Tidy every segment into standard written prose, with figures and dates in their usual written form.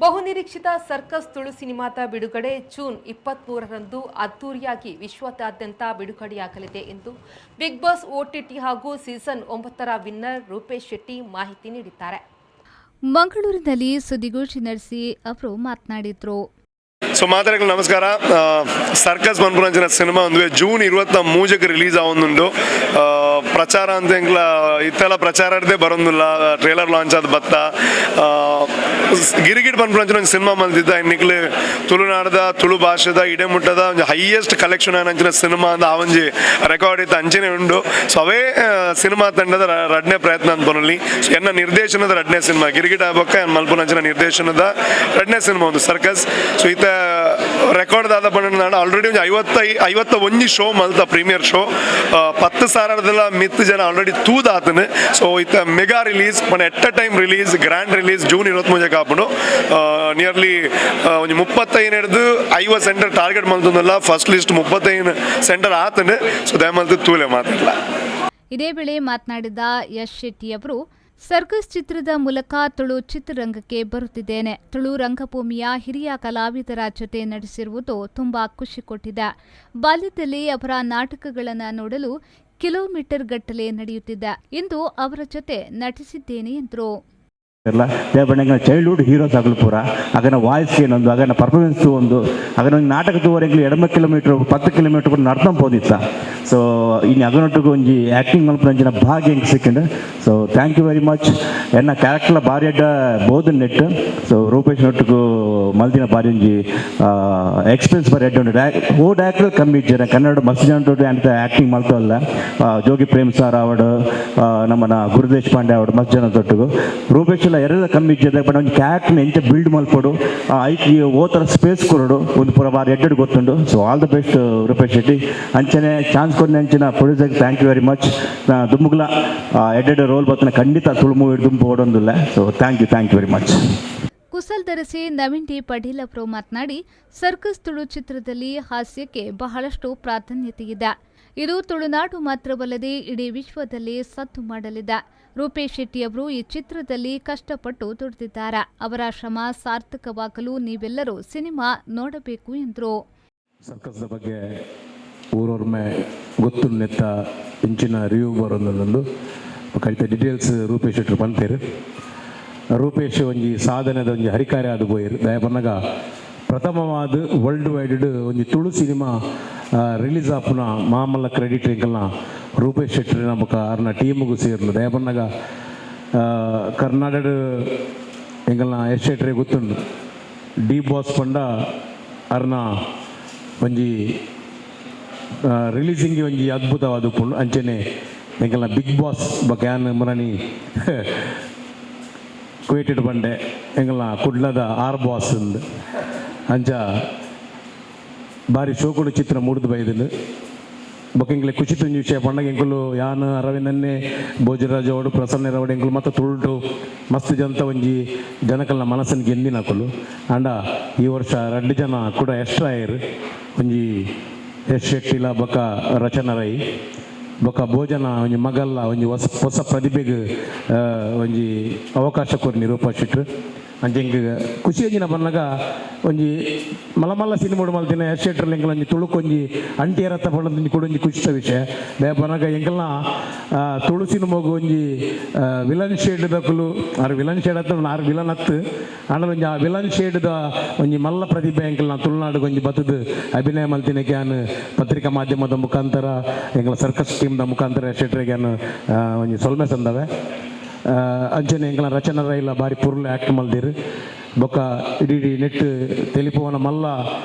ಬಹುನಿರೀಕ್ಷಿತ ಸರ್ಕಸ್ ತುಳು ಸಿನಿಮಾದ ಬಿಡುಗಡೆ ಜೂನ್ 23ರಂದು ಅದ್ದೂರಿಯಾಗಿ ವಿಶ್ವದಾದ್ಯಂತ ಬಿಡುಗಡೆಯಾಗಲಿದೆ ಎಂದು ಬಿಗ್ ಬಾಸ್ ಓಟಿಟಿ ಹಾಗೂ ಸೀಸನ್ 9ರ ವಿನ್ನರ್ ರೂಪೇಶ್ ಶೆಟ್ಟಿ ಮಾಹಿತಿ ನೀಡಿದ್ದಾರೆ. ಮಂಗಳೂರಿನಲ್ಲಿ ಸುದ್ದಿಗೋಷ್ಠಿ ನಡೆಸಿ ಅವರು ಮಾತನಾಡಿದರು. ಸೊ ಮಾತೆರೆಗ್ಲ ನಮಸ್ಕಾರ. ಸರ್ಕಸ್ ಪನ್ಪುನಂಚಿನ ಸಿನಿಮಾ ಒಂದು ಜೂನ್ 23ಕ್ಕೆ ರಿಲೀಸ್ ಆವೊಂದುಂಡು. ಪ್ರಚಾರ ಅಂತ ಎಂಕ್ಲ ಇತ್ತೆಲ ಪ್ರಚಾರದೇ ಬರೊಂದುಲ್ಲ. ಟ್ರೇಲರ್ ಲಾಂಚ್ ಆದ್ ಬತ್ತ. ಗಿರಿಗಿಟ್ ಪನ್ಪುನಂಚಿನ ಒಂಜಿ ಸಿನಿಮಾ ಮಲ್ತಿದ್ದ. ಇನ್ನಿಕ್ಲು ತುಳುನಾಡದ, ತುಳು ಭಾಷೆದ ಇಡೆ ಮುಟ್ಟದ ಒಂಜಿ ಹೈಯೆಸ್ಟ್ ಕಲೆಕ್ಷನ್ ಆನಂಚಿನ ಸಿನಿಮಾ ಅಂದ್ ಆ ಒಂಜಿ ರೆಕಾರ್ಡ್ ಇತ್ತು, ಅಂಚನೆ ಉಂಡು. ಸೊ ಅವೇ ಸಿನಿಮಾ ತಂಡದ ರಡ್ನೇ ಪ್ರಯತ್ನ ಅಂತ ಪನೊಲಿ. ಸೊ ಎನ್ನ ನಿರ್ದೇಶನದ ರಡ್ನೇ ಸಿನಿಮಾ ಗಿರಿಗಿಟ್ ಬೊಕ್ಕ ಮಲ್ಪುನಂಚಿನ ನಿರ್ದೇಶನದ ರಡ್ನೇ ಸಿನಿಮಾ ಒಂದು ಸರ್ಕಸ್. ಸೊ ಈತ ರೆಕಾರ್ಡ್ ದಾದ ಪಂಡ, ಆಲ್ರೆಡಿ ಒಂಜಿ 51 ಶೋ ಮಲ್ತ. ಪ್ರೀಮಿಯರ್ ಶೋ 10,000ದೆಲ್ಲ ಮಿತ್ ಜನ ಆಲ್ರೆಡಿ ತೂದಾತನು. ಸೊ ಇತ್ತ ಮೆಗಾ ರಿಲೀಸ್ ಪಂಡ at a time release, grand release June 23ಕ್ಕೆ ಆಪುಂಡು. ನಿಯರ್ಲಿ ಒಂಜಿ 35 ಹಿಡ್ದು 50 ಸೆಂಟರ್ ಟಾರ್ಗೆಟ್ ಮಲ್ತೊಂದುಲ್ಲ. ಫಸ್ಟ್ ಲಿಸ್ಟ್ 35 ಸೆಂಟರ್ ಆತನು. ಸೊ ದಯಮಲ್ತು ತೂಲೆ ಮಾತಾಡ್ಲ. ಇದೇ ವೇಳೆ ಮಾತನಾಡಿದ ಯಶ್ ಶೆಟ್ಟಿ ಅವರು, ಸರ್ಕಸ್ ಚಿತ್ರದ ಮೂಲಕ ತುಳು ಚಿತ್ರರಂಗಕ್ಕೆ ಬರುತ್ತಿದ್ದೇನೆ. ತುಳು ರಂಗಭೂಮಿಯ ಹಿರಿಯ ಕಲಾವಿದರ ಜೊತೆ ನಟಿಸಿರುವುದು ತುಂಬಾ ಖುಷಿ ಕೊಟ್ಟಿದೆ. ಬಾಲ್ಯದಲ್ಲಿ ಅವರ ನಾಟಕಗಳನ್ನು ನೋಡಲು ಕಿಲೋಮೀಟರ್ ಗಟ್ಟಲೆ ನಡೆಯುತ್ತಿದ್ದೆ. ಇಂದು ಅವರ ಜೊತೆ ನಟಿಸಿದ್ದೇನೆ ಎಂದರು. ಎಲ್ಲ ದೇವಣ್ಣಂಗೆ ಚೈಲ್ಡ್ಹುಡ್ ಹೀರೋಸ್ ಆಗಲು ಪೂರ. ಅಗನ ವಾಯ್ಸ್ ಏನೊಂದು, ಅಗನ ಪರ್ಫಾರ್ಮೆನ್ಸ್ ಒಂದು, ಅಗನ ಒಂದು ನಾಟಕ ತೂವರೆಗೆ ಎಡಮ ಕಿಲೋಮೀಟರ್, 10 ಕಿಲೋಮೀಟರ್ ಕೂಡ ನಡ್ಕೊಂಡ್ ಪೋದಿತ್ತ. ಸೊ ಇನ್ನು ಅಗನೊಟ್ಟಿಗೆ ಒಂಜಿ ಆ್ಯಕ್ಟಿಂಗ್ ಮಲ್ಪುನಂಚಿನ ಭಾಗ್ಯ ಎಂಕ್ ಸಿಕ್ಕಿಂಡು. So thank you very much. ಎನ್ನ ಕ್ಯಾರೆಕ್ಟರ್ಲ ಬಾರಿ ಅಡ್ಡ ಬೋಧನ್ ನೆಟ್. ಸೊ ರೂಪೇಶ್ ನೊಟ್ಟಿಗೂ ಮಲ್ದಿನ ಬಾರಿ ಒಂಜಿ ಎಕ್ಸ್ಪೀರಿಯನ್ಸ್ ಬಾರಿ ಎಡ್ಡೆ ಉಂಡು. ಓ ಡೈರೆಕ್ಟರ್ ಕಮ್ಮಿ ಇಜ್ಜೆರ್. ಕನ್ನಡ ಮಸ್ತ್ ಜನ ಅಂತ ಆ್ಯಕ್ಟಿಂಗ್ ಮಲ್ತವಲ್ಲ. ಜೋಗಿ ಪ್ರೇಮ್ ಸರ್ ಆವಡ್, ನಮ್ಮನ ಗುರುದೇಶ್ ಪಾಂಡೆ ಆವಡ್, ಮಸ್ತ್ ಜನ ತೊಟ್ಟುಗು. ರೂಪೇಶ್ ಎಲ್ಲ ಎರಡ ಕಮ್ಮಿ ಇಜ್ಜೆರ್. ಬಟ್ ಒಂಜಿ ಕ್ಯಾರೆಕ್ಟರ್ನ ಎಂಚ ಬಿಲ್ಡ್ ಮಲ್ಪೊಡು, ಐಕ್ ಓ ಥರ ಸ್ಪೇಸ್ ಕೊರಡು, ಒಂದು ಪೂರ ಬಾರಿ ಎಡ್ಡೆಡ್ ಗೊತ್ತುಂಡು. So all the best Rupesh Shetty. ಅಂಚನೆ ಚಾನ್ಸ್ ಕೊರ್ನ ಅಂಚಿನ producer thank you very much. ದುಂಬುಗ್ಲ ಎಡ್ಡೆಡ್ ರೋಲ್ ಬತ್ತನ ಖಂಡಿತ ತುಳು ಮೂವಿ ದುಂಬು ಓಡೊಂದುಲ್ಲ. So thank you, thank you very much. Kusal Darsi Naveen D Padil ಅವರು ಮಾತನಾಡಿ, ಸರ್ಕಸ್ ತುಳು ಚಿತ್ರದಲ್ಲಿ ಹಾಸ್ಯಕ್ಕೆ ಬಹಳಷ್ಟು ಪ್ರಾಧಾನ್ಯತೆಯಿದೆ. ಇದು ತುಳುನಾಡು ಮಾತ್ರವಲ್ಲದೆ ಇಡೀ ವಿಶ್ವದಲ್ಲಿ ಸದ್ದು ಮಾಡಲಿದೆ. ರೂಪೇಶ್ ಶೆಟ್ಟಿ ಅವರು ಈ ಚಿತ್ರದಲ್ಲಿ ಕಷ್ಟಪಟ್ಟು ದುಡಿದಿದ್ದಾರೆ. ಅವರ ಶ್ರಮ ಸಾರ್ಥಕವಾಗಲು ನೀವೆಲ್ಲರೂ ಸಿನಿಮಾ ನೋಡಬೇಕು ಎಂದರು. ಸರ್ಕಸ್ದ ಬಗ್ಗೆ ಊರೊರ್ಮೆ ಗೊತ್ತು ನೆತ್ತ ಇಂಚಿನ ರಿವ್ಯೂ ಬರೊಂದು ಕೈತ ಡೀಟೇಲ್ಸ್ ರೂಪೇಶ್ ಶೆಟ್ಟರು ಪಂತೇರು. ರೂಪೇಶ್ ಒಂಜಿ ಸಾಧನೆದ ಒಂಜಿ ಹರಿಕಾರ್ಯ ಆದ್ ಪೋಯೆರ್. ದಯ ಪನ್ನಗ ಪ್ರಥಮವಾದ ವರ್ಲ್ಡ್ ವೈಡ್ ಒಂಜಿ ತುಳು ಸಿನಿಮಾ ರಿಲೀಸ್ ಆಪುನ ಮಾಮಲ್ಲ ಕ್ರೆಡಿಟ್ ಎಂಕಲ್ನ ರೂಪೇಶ್ ಶೆಟ್ಟರ್ ಬೊಕ ಅರ್ನ ಟೀಮುಗು ಸೇರ್ನು. ದಯ ಪನ್ನಗ ಕರ್ನಾಟಕ ಎಂಕಲ್ನ ಯಶ್ ಶೆಟ್ಟರೆ ಗೊತ್ತುಂಡು, ಡಿ ಬಾಸ್ ಪಂಡ ಅರ್ನ ಒಂಜಿ ರಿಲೀಸಿಂಗ್ ಒಂಜಿ ಅದ್ಭುತವಾದ ಉಪ್ಪುಂಡು. ಅಂಚನೆ ಎಂಕಲ್ನ ಬಿಗ್ ಬಾಸ್ ಬೊಕ ಯಾನ್ ಮುರಣಿ ಕುವೇಟೆಡ್ ಬಂಡೆ, ಎಂಕಲ್ನ ಕುಡ್ಲದ ಆರ್ ಬಾಸ್ ಅಂದ್. ಅಂಚ ಬಾರಿ ಶೋಕುಡು ಚಿತ್ರ ಮೂಡ್ದು ಬೈದುಂಡು. ಬೊಕ ಎಂಕ್ಲೆ ಖುಷಿ ತುಂಜಿ ವಿಷಯ ಪಂಡಗ, ಎಂಕುಲು ಯಾನ್, ಅರವಿಂದನ್ನೇ, ಭೋಜರಾಜ್ ಅವಡು, ಪ್ರಸನ್ನ ರವಡು, ಎಂಕುಲು ಮತ್ತ ತುಳುಟು ಮಸ್ತ್ ಜನತ ಒಂಜಿ ಜನಕಲ್ನ ಮನಸ್ಸನ್ನು ಗೆಂದಿನಕುಲು. ಆಂಡ ಈ ವರ್ಷ ರಡ್ಡು ಜನ ಕೂಡ ಎಕ್ಸ್ಟ್ರಾ ಆಯೆರ್. ಒಂಜಿ ಎಸ್ ಶೆಟ್ಟಿಲ ಬೊಕ ರಚನಾ ರೈ. ಬೊಕ ಭೋಜನ ಒಂಜಿ ಮಗಲ್ಲ ಒಂಜಿ ಹೊಸ ಹೊಸ ಪ್ರತಿಭೆಗ್ ಒಂಜಿ ಅವಕಾಶ ಕೊರ್ನಿ ರೂಪಾ ಶೆಟ್ರು. ಅಂಚ ಎಂಕ್ ಖುಷಿ ಒಂಜಿನ ಬನ್ನಗ, ಒಂಜಿ ಮಲ್ಲ ಮಲ್ಲ ಸಿನಿಮಾ ಮಲ್ತಿನ ಯಶ್ ಶೆಟ್ಟರ್ ಎಂಕಲ್ ಒಂಜಿ ತುಳುಕು ಒಂಜಿ ಅಂಟಿ ರಥ ಪಂಡ ಕೂಡ ಒಂಜಿ ಖುಷಿತ ವಿಷಯ. ದಯ ಪನ್ನಗ ಎಂಕಲ್ನ ತುಳು ಸಿನಿಮಾಗು ಒಂಜಿ ವಿಲನ್ ಶೇಡ್ ದಕುಲು ಆರ್ ವಿಲನ್ ಶೇಡ್ ಅತ್ತ, ಆರ್ ವಿಲನ್ ಅತ್ತು. ಆಂಡ ಒಂಜಿ ಆ ವಿಲನ್ ಶೇಡ್ದ ಒಂಜಿ ಮಲ್ಲ ಪ್ರತಿಭೆ ಎಂಕಲ್ನ ತುಳುನಾಡುಗೆ ಒಂಜಿ ಬತ್ತದು ಅಭಿನಯ ಮಲ್ತಿನಕ್ಕೆ ಯಾನ್ ಪತ್ರಿಕಾ ಮಾಧ್ಯಮದ ಮುಖಾಂತರ, ಎಂಕಲ ಸರ್ಕಸ್ ಟೀಮ್ದ ಮುಖಾಂತರ ಶೆಟ್ರಿಗೆ ಯಾನ್ ಒಂಜಿ ಸೊಲ್ಮೆ ಸಂದವೆ. ಅಂಚನೆ ಎಂಕಲ್ನ ರಚನಾ ರೈಲ ಬಾರಿ ಪುರ್ಲು ಆ್ಯಕ್ಟ್ ಮಲ್ದಿರು. ಬೊಕ್ಕ ಇಡೀ ಇಡೀ ನೆಟ್ ತೆಲಿಪುವನ ಮಲ್ಲ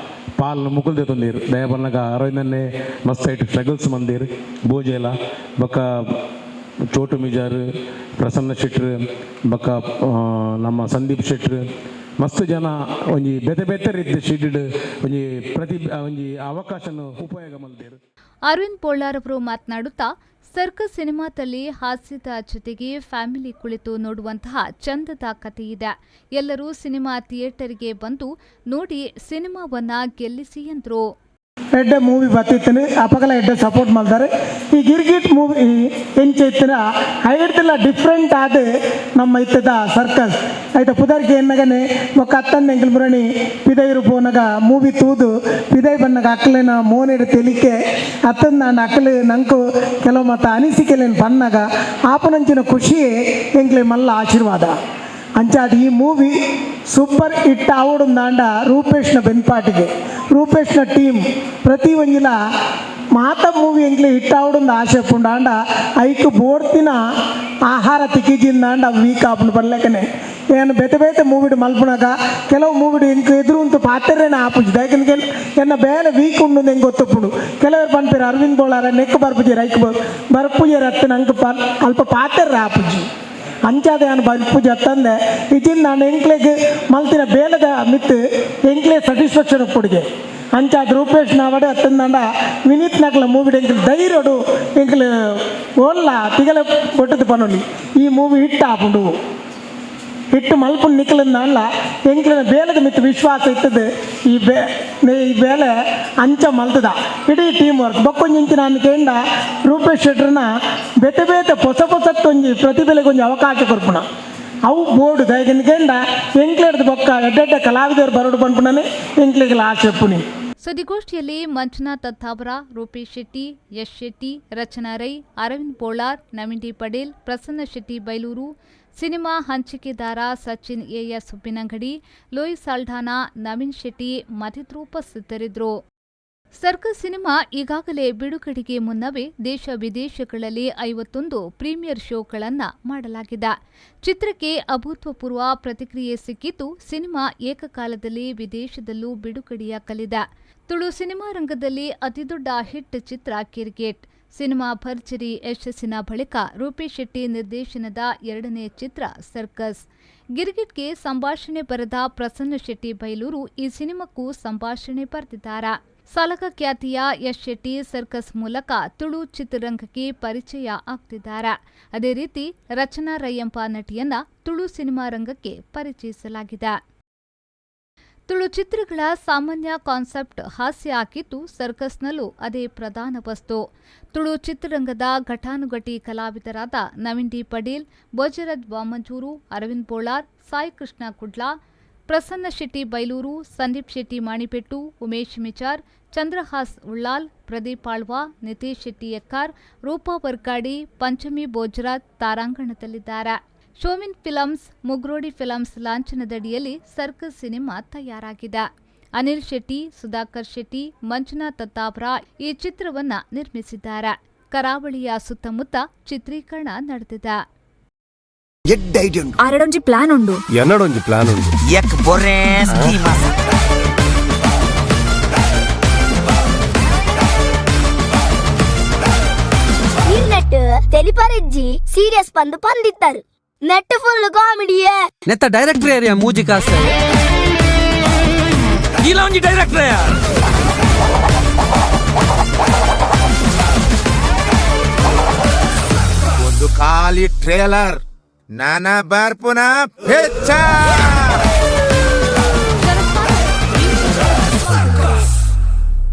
ಪಾಲ್ ಮುಕುಲ್ ತಂದೀರು. ದಯ ಬನ್ನಗ ಅರವಿಂದನ್ನೇ ಮಸ್ತ್ ಐಟ್ ಸ್ಟ್ರಗಲ್ಸ್ ಮಂದಿರು, ಭೋಜೆಲ, ಬೊಕ್ಕ ಚೋಟು ಮಿಜಾರು, ಪ್ರಸನ್ನ ಶೆಟ್ರು, ಬೊಕ್ಕ ನಮ್ಮ ಸಂದೀಪ್ ಶೆಟ್ರು, ಮಸ್ತ್ ಜನ ಒಂಜಿ ಬೇತೆ ಬೇತೆ ರೀತಿ ಶೆಡ್ಡ್ ಒಂಜಿ ಪ್ರತಿ ಒಂಜಿ ಅವಕಾಶನ ಉಪಯೋಗ ಮಲ್ದೇರು. ಅರವಿಂದ್ ಬೋಳಾರ್ ಅವರು ಮಾತನಾಡುತ್ತಾ, ಸರ್ಕಸ್ ಸಿನಿಮಾದಲ್ಲಿ ಹಾಸ್ಯದ ಜೊತೆಗೆ ಫ್ಯಾಮಿಲಿ ಕುಳಿತು ನೋಡುವಂತಹ ಚಂದದ ಕಥೆಯಿದೆ. ಎಲ್ಲರೂ ಸಿನಿಮಾ ಥಿಯೇಟರ್ಗೆ ಬಂದು ನೋಡಿ, ಸಿನಿಮಾವನ್ನ ಗೆಲ್ಲಿಸಿ ಎಂದರು. ಎಡ್ಡೆ ಮೂವಿ ಬತ್ತಿತ್ತನೆ ಅಪಗಲ ಎಡ್ಡೆ ಸಪೋರ್ಟ್ ಮಾಡ್ತಾರೆ. ಈ ಗಿರ್ಗಿಟ್ ಮೂವಿ ಎಂಚ ಇತ್ತಿನ ಐಡ್ತಿಲ್ಲ ಡಿಫ್ರೆಂಟ್ ಆದ ನಮ್ಮ ಇತ್ತದ ಸರ್ಕಸ್ ಐತ ಪುದರ್ಗೆ ಎನ್ನಗನೆ ಒಕ್ಕ ಅತ್ತಂದ ಎಂಕಲ್ ಮುರಣಿ ಪಿದೈರು ಪೋನಗ ಮೂವಿ ತೂದು ಪಿದೈ ಬನ್ನಗ ಅಕ್ಲೆನ ಮೋನೆಡ್ ತೆಲಿಕೆ ಅತ್ತಂದ ನಾನು ಅಕ್ಲೆ ನಂಕು ಕೆಲವು ಮತ್ತ ಅನಿಸಿಕೆಲೇನು ಬನ್ನಗ ಆಪನಂಚಿನ ಖುಷಿ ಎಂಕ್ಲೆ ಮಲ್ಲ ಆಶೀರ್ವಾದ. ಅಂಚಾದ ಈ movie super hit ಆವಡುಂದಾಂಡ ರೂಪೇಶ್ನ ಬೆನ್ಪಾಟಿಗೆ ರೂಪೇಶ್ನ ಟೀಮ್ ಪ್ರತಿ ಒಂಜಿಲ ಮಾತ ಮೂವಿ ಎಂಕ್ಲೆ ಹಿಟ್ ಆವಡುಂದು ಆಸೆ ಪುಂಡಾಂಡ ಐಕ್ ಬೋಡ್ತಿನ ಆಹಾರ ತಿಕ್ಕಿಜಿಂದಾಂಡ ವೀಕ್ ಆಪುಂಡು ಬರ್ಲೆಕನೆ ಏನು ಬೇತೆ ಬೇತೆ ಮೂವಿಡ್ ಮಲ್ಪುನಗ ಕೆಲವು ಮೂವಿಡ್ ಇಂಕ್ ಎದುರು ಉಂತು ಪಾತೆರೇನೆ ಆಪುಜಿ ದಾಯಕನ್ ಎನ್ನ ಬೇಲೆ ವೀಕ್ ಉಂಡು ಎಂಕ್ ಗೊತ್ತುಪ್ಪುಂಡು. ಕೆಲವರು ಪನ್ಪೆರ್ ಅರವಿಂದ್ ಬೋಳಾರ ನೆಕ್ ಬರ್ಪುಜೆರ್ ಐಕ್ ಬರ್ಪುಜೆರ್ ಅತ್ತ ನಂಕ್ ಅಲ್ಪ ಪಾತೆರ್ರೆ ಆಪುಜಿ. ಅಂಚಾದ ಯಾನ್ ಬರ್ಪುಜಿ ಅತ್ತಂದೆ ಇಜಿನ್ ನಾನು ಎಂಕ್ಲೆಗ್ ಮಲ್ತಿನ ಬೇಲದ ಮಿತ್ತು ಎಂಕ್ಲೆ ಸ್ಯಾಟಿಸ್ಫ್ಯಾಕ್ಷನ್ ಉಪ್ಪುಡುಗೆ. ಅಂಚಾದ ರೂಪೇಶ್ ನಾವಡೆ ಅತ್ತಂದಾಂಡ ವಿನೀತ್ ನಕ್ಲ ಮೂವಿಡ್ ಎಂಕ್ಲೆ ಧೈರ್ಯಡು ಎಂಕ್ಲೆ ಓಲ್ಲ ತಿಗಲೆ ಬೊಟ್ಟದ ಪನೊಲಿ ಈ ಮೂವಿ ಹಿಟ್ ಆಪುಂಡು ಹಿಟ್ಟು ಮಲ್ಪುಂಡು ನಿಕ್ಲಂದಾಂಡ್ಲ ಎಂಕ್ಲೆನ ಬೇಲದ ಮಿತ್ತು ವಿಶ್ವಾಸ ಇತ್ತದ ಈ ಈ ಬೇಲೆ ಅಂಚ ಮಲ್ತದ ಇಡೀ ಟೀಮ್ ವರ್ಕ್ ಬೊಕ್ಕೊಂಜಿ ನಾನು ಕೇಂಡ ರೂಪೇಶ್ ಶೆಟ್ರನ ಬೇತೆ ಬೇತೆ ಪೊಸ ಪೊಸತ್ತೊಂಜಿ ಪ್ರತಿಭೆಲೆಗೆ ಒಂಜಿ ಅವಕಾಶ ಕೊರ್ಪುಣ ಅವು ಬೋರ್ಡು ದಯಗಿಂದ ಕೇಂಡ ಎಂಕ್ಲೆಡ್ದು ಬೊಕ್ಕ ಎಡ್ಡೆಡ್ಡೆ ಕಲಾವಿದರು ಬರೋಡು ಪನ್ಪುಣನೆ ಎಂಕ್ಲೆಗ್ಲ ಆಸೆ ಪುಣಿ. ಸುದ್ದಿಗೋಷ್ಠಿಯಲ್ಲಿ ಮಂಜುನಾಥ್ ತತ್ತಾವರ, ರೂಪೇಶ್ ಶೆಟ್ಟಿ, ಯಶ್ ಶೆಟ್ಟಿ, ರಚನಾ ರೈ, ಅರವಿಂದ್ ಬೋಳಾರ್, ನವೀನ್ ಡಿ ಪಟೇಲ್, ಪ್ರಸನ್ನ ಶೆಟ್ಟಿ ಬೈಲೂರು, ಸಿನಿಮಾ ಹಂಚಿಕೆದಾರ ಸಚಿನ್ ಎಎಸ್ ಉಪ್ಪಿನಂಗಡಿ, ಲೋಯಿ ಸಾಲ್ಡಾನಾ, ನವೀನ್ ಶೆಟ್ಟಿ ಮತ್ತಿತರರು ಉಪಸ್ಥಿತರಿದ್ದರು. ಸರ್ಕಸ್ ಸಿನಿಮಾ ಈಗಾಗಲೇ ಬಿಡುಗಡೆಗೆ ಮುನ್ನವೇ ದೇಶ ವಿದೇಶಗಳಲ್ಲಿ 51 ಪ್ರೀಮಿಯರ್ ಶೋಗಳನ್ನು ಮಾಡಲಾಗಿದೆ. ಚಿತ್ರಕ್ಕೆ ಅಭೂತಪೂರ್ವ ಪ್ರತಿಕ್ರಿಯೆ ಸಿಕ್ಕಿದ್ದು, ಸಿನಿಮಾ ಏಕಕಾಲದಲ್ಲಿ ವಿದೇಶದಲ್ಲೂ ಬಿಡುಗಡೆಯಾಗಲಿದೆ. ತುಳು ಸಿನಿಮಾ ರಂಗದಲ್ಲಿ ಅತಿದೊಡ್ಡ ಹಿಟ್ ಚಿತ್ರ ಗಿರ್ಗಿಟ್ ಸಿನಿಮಾ ಭರ್ಜರಿ ಯಶಸ್ಸಿನ ಬಳಿಕ ರೂಪೇಶ್ ಶೆಟ್ಟಿ ನಿರ್ದೇಶನದ ಎರಡನೇ ಚಿತ್ರ ಸರ್ಕಸ್. ಗಿರ್ಗಿಟ್ಗೆ ಸಂಭಾಷಣೆ ಬರೆದ ಪ್ರಸನ್ನ ಶೆಟ್ಟಿ ಬೈಲೂರು ಈ ಸಿನಿಮಾಕ್ಕೂ ಸಂಭಾಷಣೆ ಬರೆದಿದ್ದಾರೆ. ಸಾಲಕ ಖ್ಯಾತಿಯ ಯಶ್ ಶೆಟ್ಟಿ ಸರ್ಕಸ್ ಮೂಲಕ ತುಳು ಚಿತ್ರರಂಗಕ್ಕೆ ಪರಿಚಯ ಆಗ್ತಿದ್ದಾರೆ. ಅದೇ ರೀತಿ ರಚನಾ ರೈ ಎಂಬ ನಟಿಯನ್ನ ತುಳು ಸಿನಿಮಾ ರಂಗಕ್ಕೆ ಪರಿಚಯಿಸಲಾಗಿದೆ. ತುಳು ಚಿತ್ರಗಳ ಸಾಮಾನ್ಯ ಕಾನ್ಸೆಪ್ಟ್ ಹಾಸ್ಯ ಆಗಿದ್ದು, ಸರ್ಕಸ್ನಲ್ಲೂ ಅದೇ ಪ್ರಧಾನ ವಸ್ತು. ತುಳು ಚಿತ್ರರಂಗದ ಘಟಾನುಘಟಿ ಕಲಾವಿದರಾದ ನವೀನ್ ಡಿ ಪಡೀಲ್, ಭೋಜರಾಜ್ ವಾಮಂಜೂರು, ಅರವಿಂದ್ ಬೋಳಾರ್, ಸಾಯಿ ಕೃಷ್ಣ ಕುಡ್ಲಾ, ಪ್ರಸನ್ನ ಶೆಟ್ಟಿ ಬೈಲೂರು, ಸಂದೀಪ್ ಶೆಟ್ಟಿ ಮಾಣಿಪೆಟ್ಟು, ಉಮೇಶ್ ಮಿಚಾರ್, ಚಂದ್ರಹಾಸ್ ಉಳ್ಳಾಲ್, ಪ್ರದೀಪ್ ಆಳ್ವಾ, ನಿತೇಶ್ ಶೆಟ್ಟಿ ಎಕ್ಕಾರ್, ರೂಪಾ ವರ್ಕಾಡಿ, ಪಂಚಮಿ ಭೋಜರಾಜ್ ತಾರಾಂಗಣದಲ್ಲಿದ್ದಾರೆ. ಶೋವಿನ್ ಫಿಲಮ್ಸ್, ಮುಗ್ರೋಡಿ ಫಿಲಮ್ಸ್ ಲಾಂಛನದಡಿಯಲ್ಲಿ ಸರ್ಕಸ್ ಸಿನಿಮಾ ತಯಾರಾಗಿದೆ. ಅನಿಲ್ ಶೆಟ್ಟಿ, ಸುಧಾಕರ್ ಶೆಟ್ಟಿ, ಮಂಜುನಾಥ್ ತತ್ತಾವರ ಈ ಚಿತ್ರವನ್ನ ನಿರ್ಮಿಸಿದ್ದಾರೆ. ಕರಾವಳಿಯ ಸುತ್ತಮುತ್ತ ಚಿತ್ರೀಕರಣ ನಡೆದಿದೆ. ಎಡ್ಡೆ ಐಡಿಯಾ ಉಂಡು. ಆರಡೊಂಜಿ ಪ್ಲಾನ್ ಉಂಡು. ಎನ್ನಡೊಂಜಿ ಪ್ಲಾನ್ ಉಂಡು. ಎಕ್ ಬೊರೆ ಸ್ಕೀಮ್. ನೆಟ್ ತೆಲಿಪರೆಜ್ಜಿ ಸೀರಿಯಸ್ ಪಂದು ಪಂದಿತ್ತಾರೆ ನೆಟ್ ಫುಲ್ ಕಾಮಿಡಿಯೇ. ನೆತ್ತ ಡೈರೆಕ್ಟರ್ ಏರಿಯಾ ಮೂಜಿ ಕಾಸ ಇಲ್ಲ ಒಂಜಿ ಡೈರೆಕ್ಟರ್. ಒಂದು ಖಾಲಿ ಟ್ರೇಲರ್ ನಾನಾ ಬಾರ್ಪುನ ಪಿಕ್ಚರ್.